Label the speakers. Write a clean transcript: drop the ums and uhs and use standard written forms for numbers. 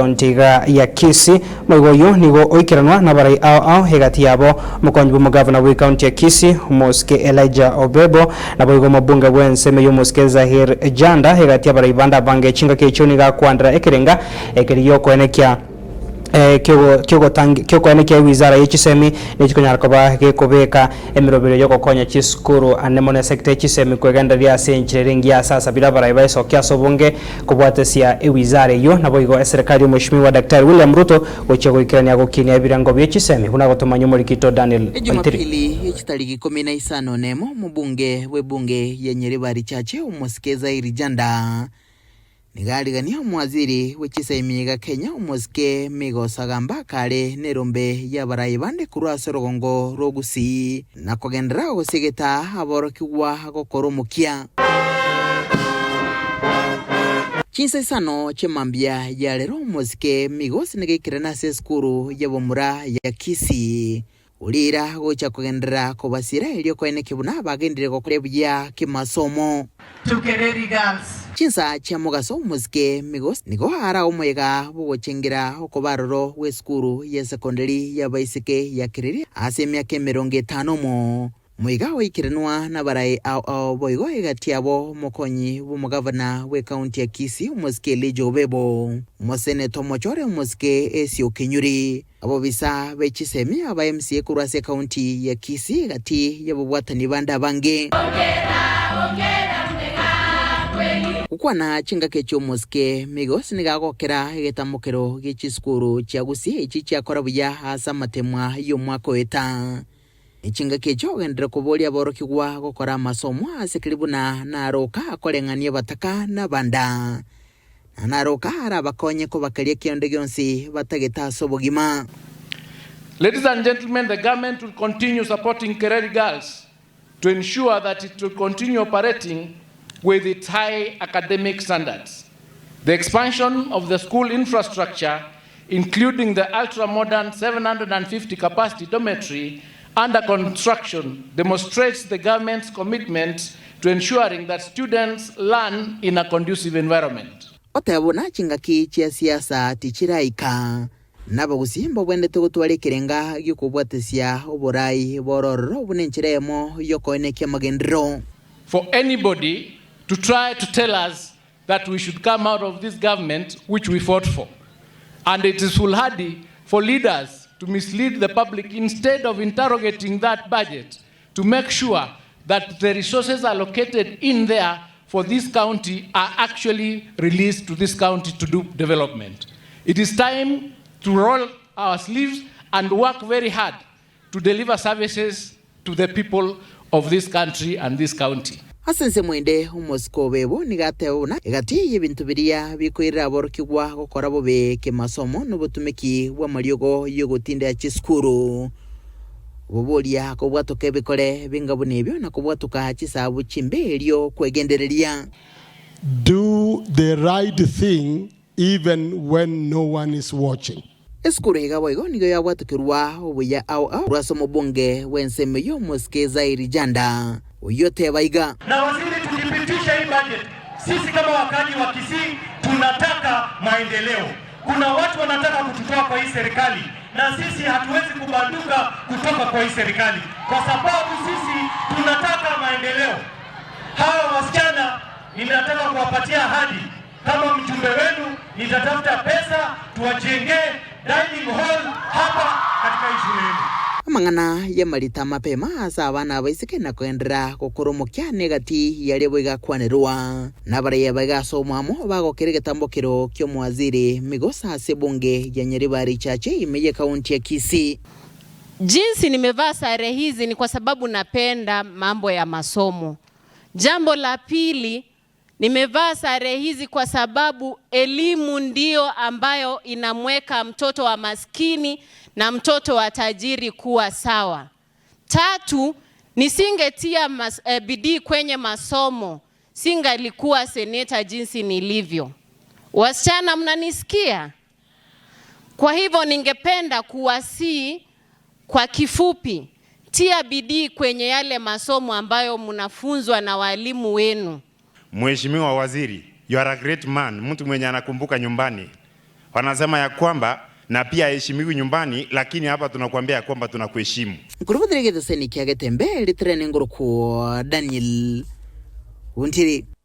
Speaker 1: ekaunti iga ya Kisii. Omoigo oyio nigo oikeranwa nabarai ao ao egati yabo omokonyi bw'omogavana bw'ekaunti ya Kisii omosike Elijah Obebo naboigo omobunge bw'ensemo eyio omosike Zahir Janda egati y'abarai bande abange. Chingaki echio nigo akwandera ekerenga ekeri giokoenekia kiokoenekia ewizara ye chisemi nechikonyara koba gekobeka emeroberio yogokonya chisukuru ande mono esecta ye chisemi kwegendereria ase enchera ere engiya ase asabire abarai baesokia ase obonge kobwatesia ewizara eyio naboigo eserekari y'omweshimiwa Daktari William Ruto gochia goikerania gokinia ebirengo bie chisemi buna gotomanya omorikito Daniel Ontiri.
Speaker 2: Ejumapili ye chitariki ikomi na isano nemo omobunge bw'ebunge ya Nyaribari Chache omosike Zairi Janda Nigo ariganie omwaziri bwe chisemi iga Kenya omosike Migo Sagamba kare nerombe y'abarayi bande korwa ase orogongo rw'Ogusii na kogenderera gosegeta aborokigwa gokora omokia. Chinsa isano chi'emambia ya rero omosike Migos nigo aikerene ase esukuru y'abamura ya Kisii Oriira gocha kogenderera kobasiera erio koeneke buna bagenderire gokora buya kimasomo.
Speaker 3: To Kereri Girls.
Speaker 2: Chinsa chia mogaso omosike Migos nigo ara omoyega bw'ogochengera okoba aroro gw'esukuru ye sekondari y'abaiseke ya Kereri ase emiaka emerongo etano omo. Moiga oikeranwa nabaraai ao ao boigo egati yabo omokonyi bw'omogavana bw'ekaunti ya Kisii omosike Elijah Obebo, omoseneta omochore omosike Esio Kinyuri, abobisa be chisemi aba MCA korwa ase ekaunti ya Kisii egati y'ababwatani bande abange. Gokwana chingaki chi'omosike Migos nigo agokera egetamokero gie chisukuru chia Gusii echi chiakora buya ase amatemwa y'omwaka oeta. Ne chingaki echio ogenderere koboria aborokigwa gokora amasomo ase keri buna naroka akoreng'ania abataka na abanda, na naroka arabakonye kobakeria kende gionsi batagete ase obogima.
Speaker 4: Ladies and gentlemen, the government will continue supporting Kereri Girls to ensure that it will continue operating with its high academic standards. The expansion of the school infrastructure including the ultra-modern 750 capacity dormitory under construction demonstrates the government's commitment to ensuring that students learn in a conducive environment.
Speaker 2: Oteba buna chingaki chia siasa tichiraika, na abagusii mbabwenerete gotwara ekerenga gi'okobwatesia oborai bw'orororo buna enchera eyemo y'okoenekia amagenderero.
Speaker 4: For anybody to try to tell us that we should come out of this government which we fought for and it is foolhardy for leaders to mislead the public instead of interrogating that budget to make sure that the resources allocated in there for this county are actually released to this county to do development. It is time to roll our sleeves and work very hard to deliver services to the people of this country and this county.
Speaker 2: Ase ensemo ende omosike o Bebo nigo ateba buna egati y'ebinto biria bikoirera aborokigwa gokora bobe kemasomo nobotumeki bw'amariogo y'ogotindea chisukuru. Oboboria kobwatoka ebikore binga buna ebio na kobwatoka chisabu chimbe erio kwegendereria.
Speaker 5: Do the right thing even when no one is watching.
Speaker 2: Esukuru iga boigo nigo yabwatokerwa obuya ao ao korwa ase omobunge bw'ensemo eyio omosike Zairi Janda, oyio oteba iga.
Speaker 6: Na waziri, tukipitisha hii budget, sisi kama wakaaji wa Kisii tunataka maendeleo. Kuna watu wanataka kututoa kwa hii serikali, na sisi hatuwezi kubanduka kutoka kwa hii serikali kwa sababu sisi tunataka maendeleo. Hawa wasichana ninataka kuwapatia ahadi kama mjumbe wenu nitatafuta pesa tuwajengee dining hall hapa katika hii shule yenu.
Speaker 2: Amang'ana y'amarita amapema ase abana abaiseke na kogenderera gokora omokia negati y'aria boigo akwanerwa nabaria baiga ase omwamo bagokera egetambokero ki'omowaziri Migosa ase ebunge ya Nyaribari Chache ime y'ekaunti ya Kisii.
Speaker 3: Jinsi nimevaa sare hizi ni kwa sababu napenda mambo ya masomo. Jambo la pili Nimevaa sare hizi kwa sababu elimu ndiyo ambayo inamweka mtoto wa maskini na mtoto wa tajiri kuwa sawa. Tatu, nisingetia bidii kwenye masomo, singalikuwa seneta jinsi nilivyo. Wasichana mnanisikia? Kwa hivyo ningependa kuwasihi kwa kifupi, tia bidii kwenye yale masomo ambayo mnafunzwa na walimu wenu.
Speaker 7: Mheshimiwa Waziri, you are a great man, mtu mwenye anakumbuka nyumbani. Wanasema ya kwamba na pia haheshimiwi nyumbani, lakini hapa tunakuambia ya kwamba tunakuheshimu.
Speaker 2: Nkorobotera egetesani kia Getembe, ritere nengorokwo Daniel Ontiri.